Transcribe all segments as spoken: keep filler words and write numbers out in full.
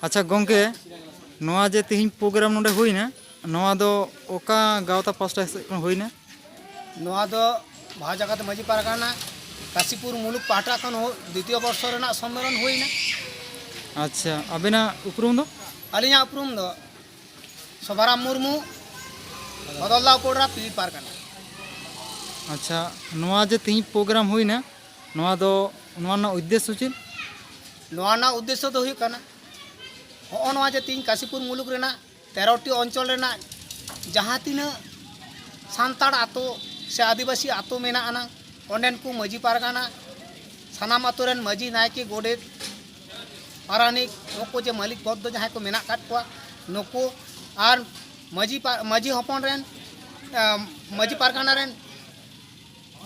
ᱟᱪᱪᱷᱟ ᱜᱚᱢᱠᱮ, ᱱᱚᱣᱟ ᱡᱮ ᱛᱮᱦᱮᱧ ᱯᱨᱳᱜᱨᱟᱢ ᱱᱚᱰᱮ ᱦᱩᱭᱱᱟ, ᱱᱚᱣᱟ ᱫᱚ ᱚᱠᱟ ᱜᱟᱶᱛᱟ ᱯᱟᱥᱴᱟ ᱥᱮᱫ ᱠᱷᱚᱱ ᱦᱩᱭᱱᱟ? ᱱᱚᱣᱟ ᱫᱚ ᱵᱷᱟᱣ ᱡᱟᱠᱟᱛ ᱢᱟᱹᱡᱷᱤ ᱯᱟᱨᱜᱟᱱᱟ ᱠᱟᱥᱤᱯᱩᱨ ᱢᱩᱞᱩᱠ ᱯᱟᱦᱴᱟ ᱠᱷᱚᱱ ᱦᱚᱸ ᱫᱤᱛᱤᱭᱚ ᱵᱚᱨᱥᱚ ᱨᱮᱱᱟᱜ ᱥᱚᱢᱢᱮᱞᱚᱱ ᱦᱩᱭᱱᱟ᱾ ᱟᱪᱪᱷᱟ, ᱟᱵᱮᱱᱟᱜ ᱩᱯᱨᱩᱢ ᱫᱚ? ᱟᱹᱞᱤᱧᱟᱜ ᱩᱯᱨᱩᱢ ᱫᱚ ᱥᱚᱵᱷᱟᱨᱟᱢ ᱢᱩᱨᱢᱩ, ᱵᱚᱫᱚᱞᱫᱟ ᱩᱯᱚᱰᱨᱟ, ᱯᱤᱲ ᱯᱟᱨᱜᱟᱱᱟ᱾ ᱟᱪᱪᱷᱟ, ᱱᱚᱣᱟ ᱡᱮ ᱛᱮᱦᱮᱧ ᱯᱨᱳᱜᱨᱟᱢ ᱦᱩᱭᱱᱟ, ᱱᱚᱣᱟ ᱫᱚ, ᱱᱚᱣᱟ ᱨᱮᱱᱟᱜ ᱩᱫᱽᱫᱮᱥᱥᱚ ᱪᱮᱫ? ᱱᱚᱣᱟ ᱨᱮᱱᱟᱜ ᱩᱫᱽᱫᱮᱥᱥᱚ ᱫᱚ ᱦᱩᱭᱩᱜ ᱠᱟᱱᱟ, ᱦᱚᱸᱜᱼᱚ ᱱᱚᱣᱟ ᱡᱮ ᱛᱮᱦᱮᱧ ᱠᱟᱥᱤᱯᱩᱨ ᱢᱩᱞᱩᱠ ᱨᱮᱱᱟᱜ ᱛᱮᱨᱚᱴᱤ ᱚᱧᱪᱚᱞ ᱨᱮᱱᱟᱜ ᱡᱟᱦᱟᱸ ᱛᱤᱱᱟᱹᱜ ᱥᱟᱱᱛᱟᱲ ᱟᱛᱳ ᱥᱮ ᱟᱹᱫᱤᱵᱟᱹᱥᱤ ᱟᱛᱳ ᱢᱮᱱᱟᱜ ᱟᱱᱟᱝ, ᱚᱸᱰᱮᱱ ᱠᱚ ᱢᱟᱹᱡᱷᱤ ᱯᱟᱨᱜᱟᱱᱟ, ᱥᱟᱱᱟᱢ ᱟᱛᱳ ᱨᱮᱱ ᱢᱟᱹᱡᱷᱤ, ᱱᱟᱭᱠᱮ, ᱜᱚᱰᱮᱛ, ᱯᱟᱨᱟᱱᱤᱠ, ᱱᱩᱠᱩ ᱡᱮ ᱢᱟᱹᱞᱤᱠ ᱯᱚᱫᱽ ᱫᱚ ᱡᱟᱦᱟᱸᱭ ᱠᱚ ᱢᱮᱱᱟᱜ ᱟᱠᱟᱫ ᱠᱚᱣᱟ, ᱱᱩᱠᱩ ᱟᱨ ᱢᱟᱹᱡᱷᱤ ᱯᱟ-, ᱢᱟᱹᱡᱷᱤ ᱦᱚᱯᱚᱱ ᱨᱮᱱ, ᱟᱢ, ᱢᱟᱹᱡᱷᱤ ᱯᱟᱨᱜᱟᱱᱟ ᱨᱮᱱ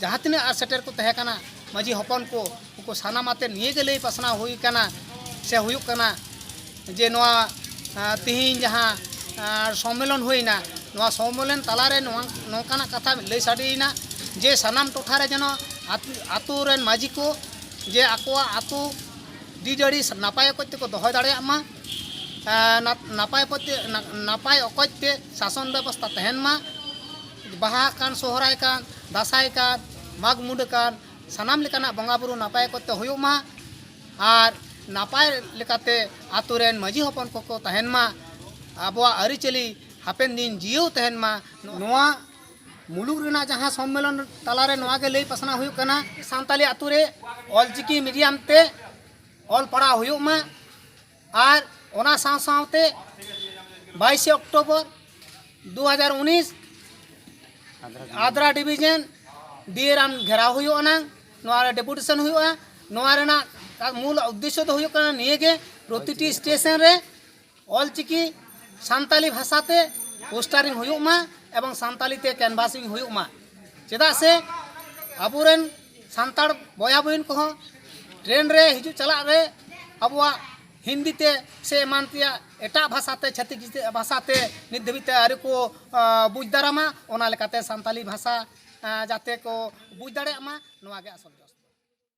ᱡᱟᱦᱟᱸ ᱛᱤᱱᱟᱹᱜ ᱟᱨ ᱥᱮᱴᱮᱨ ᱠᱚ ᱛᱟᱦᱮᱸ ᱠᱟᱱᱟ, ᱢᱟᱹᱡᱷᱤ ᱦᱚᱯᱚᱱ ᱠᱚ, ᱩᱱᱠᱩ ᱥᱟᱱᱟᱢ ᱟᱛᱮ ᱱᱤᱭᱟᱹ ᱜᱮ ᱞᱟᱹᱭ ᱯᱟᱥᱱᱟᱣ ᱦᱩᱭ ᱠᱟᱱᱟ ᱥᱮ ᱦᱩᱭᱩᱜ ᱠᱟᱱᱟ ᱡᱮ ᱱᱚᱣᱟ, ᱟᱸ, ᱛᱤᱦᱤᱧ ᱡᱟᱦᱟᱸ, ᱟᱸ, ᱥᱚᱢᱢᱮᱞᱚᱱ ᱦᱩᱭᱱᱟ, ᱱᱚᱣᱟ ᱥᱚᱢᱢᱮᱞᱚᱱ ᱛᱟᱞᱟᱨᱮ ᱱᱚᱣᱟ, ᱱᱚᱝᱠᱟᱱᱟᱜ ᱠᱟᱛᱷᱟ ᱞᱟᱹᱭ ᱥᱟᱰᱮᱭᱮᱱᱟ ᱡᱮ ᱥᱟᱱᱟᱢ ᱴᱚᱴᱷᱟ ᱨᱮ ᱡᱮᱱᱚ ᱟᱹᱛᱩ, ᱟᱹᱛᱩ ᱨᱮᱱ ᱢᱟᱹᱡᱷᱤ ᱠᱚ ᱡᱮ ᱟᱠᱚᱣᱟᱜ ᱟᱹᱛᱩ ᱰᱤᱰᱟᱹᱲᱤ ᱱᱟᱯᱟᱭ ᱚᱠᱚᱡ ᱛᱮᱠᱚ ᱫᱚᱦᱚ ᱫᱟᱲᱮᱭᱟᱜ ᱢᱟ, ᱟᱸ, ᱱᱟ-, ᱱᱟᱯᱟᱭ ᱚᱠᱚᱡ ᱛᱮ, ᱱᱟ-, ᱱᱟᱯᱟᱭ ᱚᱠᱚᱡ ᱛᱮ ᱥᱟᱥᱚᱱ ᱵᱮᱵᱚᱥᱛᱷᱟ ᱛᱟᱦᱮᱱ ᱢᱟ, ᱵᱟᱦᱟ ᱠᱟᱱ, ᱥᱚᱦᱨᱟᱭ ᱠᱟᱱ, ᱫᱟᱸᱥᱟᱭ ᱠᱟᱱ, ᱢᱟᱜᱽ ᱢᱩᱸᱰᱟᱹ ᱠᱟᱱ, ᱥᱟᱱᱟᱢ ᱞᱮᱠᱟᱱᱟᱜ ᱵᱚᱸᱜᱟ ᱵᱩᱨᱩ ᱱᱟᱯᱟᱭ ᱠᱚᱛᱮ ᱦᱩᱭᱩᱜ ᱢᱟ ᱟᱨ ᱱᱟᱯᱟᱭ ᱞᱮᱠᱟᱛᱮ ᱟᱛᱳ ᱨᱮᱱ ᱢᱟᱹᱡᱷᱤ ᱦᱚᱯᱚᱱ ᱠᱚᱠᱚ ᱛᱟᱦᱮᱱ ᱢᱟ, ᱟᱵᱚᱣᱟᱜ ᱟᱹᱨᱤᱪᱟᱹᱞᱤ ᱦᱟᱯᱮᱱ ᱫᱤᱱ ᱡᱤᱭᱟᱹᱣ ᱛᱟᱦᱮᱱ ᱢᱟ᱾ ᱱᱚᱣᱟ ᱢᱩᱞᱩᱠ ᱨᱮᱱᱟᱜ ᱡᱟᱦᱟᱸ ᱥᱚᱢᱢᱮᱞᱚᱱ ᱛᱟᱞᱟᱨᱮ ᱱᱚᱣᱟ ᱜᱮ ᱞᱟᱹᱭ ᱯᱟᱥᱱᱟᱣ ᱦᱩᱭᱩᱜ ᱠᱟᱱᱟ, ᱥᱟᱱᱛᱟᱞᱤ ᱟᱛᱳ ᱨᱮ ᱚᱞᱪᱤᱠᱤ ᱢᱤᱰᱤᱭᱟᱢ ᱛᱮ ᱚᱞ ᱯᱟᱲᱦᱟᱣ ᱦᱩᱭᱩᱜ ᱢᱟ ᱟᱨ ᱚᱱᱟ ᱥᱟᱶ ᱥᱟᱶᱛᱮ ᱵᱟᱭᱤᱥᱮ ᱚᱠᱴᱳᱵᱚᱨ ᱫᱩ ᱦᱟᱡᱟᱨ ᱩᱱᱤᱥ ᱟᱫᱽᱨᱟ ᱰᱤᱵᱤᱡᱚᱱ ᱰᱤ ᱮ ᱨᱟᱢ ᱜᱷᱮᱨᱟᱣ ᱦᱩᱭᱩᱜ ᱟᱱᱟᱝ, ᱱᱚᱣᱟ ᱨᱮ ᱰᱮᱯᱩᱴᱮᱥᱚᱱ ᱦᱩᱭᱩᱜᱼᱟ᱾ ᱱᱚᱣᱟ ᱨᱮᱱᱟᱜ ᱢᱩᱞ ᱩᱫᱽᱫᱮᱥᱥᱚ ᱫᱚ ᱦᱩᱭᱩᱜ ᱠᱟᱱᱟ ᱱᱤᱭᱟᱹ ᱜᱮ, ᱯᱨᱚᱛᱤᱴᱤ ᱥᱴᱮᱥᱚᱱ ᱨᱮ ᱚᱞᱪᱤᱠᱤ ᱥᱟᱱᱛᱟᱞᱤ ᱵᱷᱟᱥᱟ ᱛᱮ ᱯᱳᱥᱴᱟᱨᱤᱝ ᱦᱩᱭᱩᱜ ᱢᱟ ᱮᱵᱚᱝ ᱥᱟᱱᱛᱟᱞᱤ ᱛᱮ ᱠᱮᱱᱵᱷᱟᱥᱤᱝ ᱦᱩᱭᱩᱜ ᱢᱟ᱾ ᱪᱮᱫᱟᱜ ᱥᱮ ᱟᱵᱚᱨᱮᱱ ᱥᱟᱱᱛᱟᱲ ᱵᱚᱭᱦᱟ ᱵᱚᱦᱤᱱ ᱠᱚᱦᱚᱸ ᱴᱨᱮᱱ ᱨᱮ ᱦᱤᱡᱩᱜ ᱪᱟᱞᱟᱜ ᱨᱮ ᱟᱵᱚᱣᱟᱜ ᱦᱤᱱᱫᱤ ᱛᱮ ᱥᱮ ᱮᱢᱟᱱ ᱛᱮᱭᱟᱜ ᱮᱴᱟᱜ ᱵᱷᱟᱥᱟ ᱛᱮ, ᱪᱷᱟᱹᱛᱤᱠ ᱵᱷᱟᱥᱟ ᱛᱮ ᱱᱤᱛ ᱫᱷᱟᱹᱵᱤᱡ ᱛᱮ ᱟᱹᱣᱨᱤ ᱠᱚ, ᱟ, ᱵᱩᱡᱽ ᱫᱟᱨᱟᱢᱟ᱾ ᱚᱱᱟ ᱞᱮᱠᱟᱛᱮ ᱥᱟᱱᱛᱟᱞᱤ ᱵᱷᱟᱥᱟ, ᱟ, ᱡᱟᱛᱮ ᱠᱚ ᱵᱩᱡᱽ ᱫᱟᱲᱮᱭᱟᱜ ᱢᱟ, ᱱᱚᱣᱟ ᱜᱮ ᱟᱥᱚᱞ ᱡᱚ᱾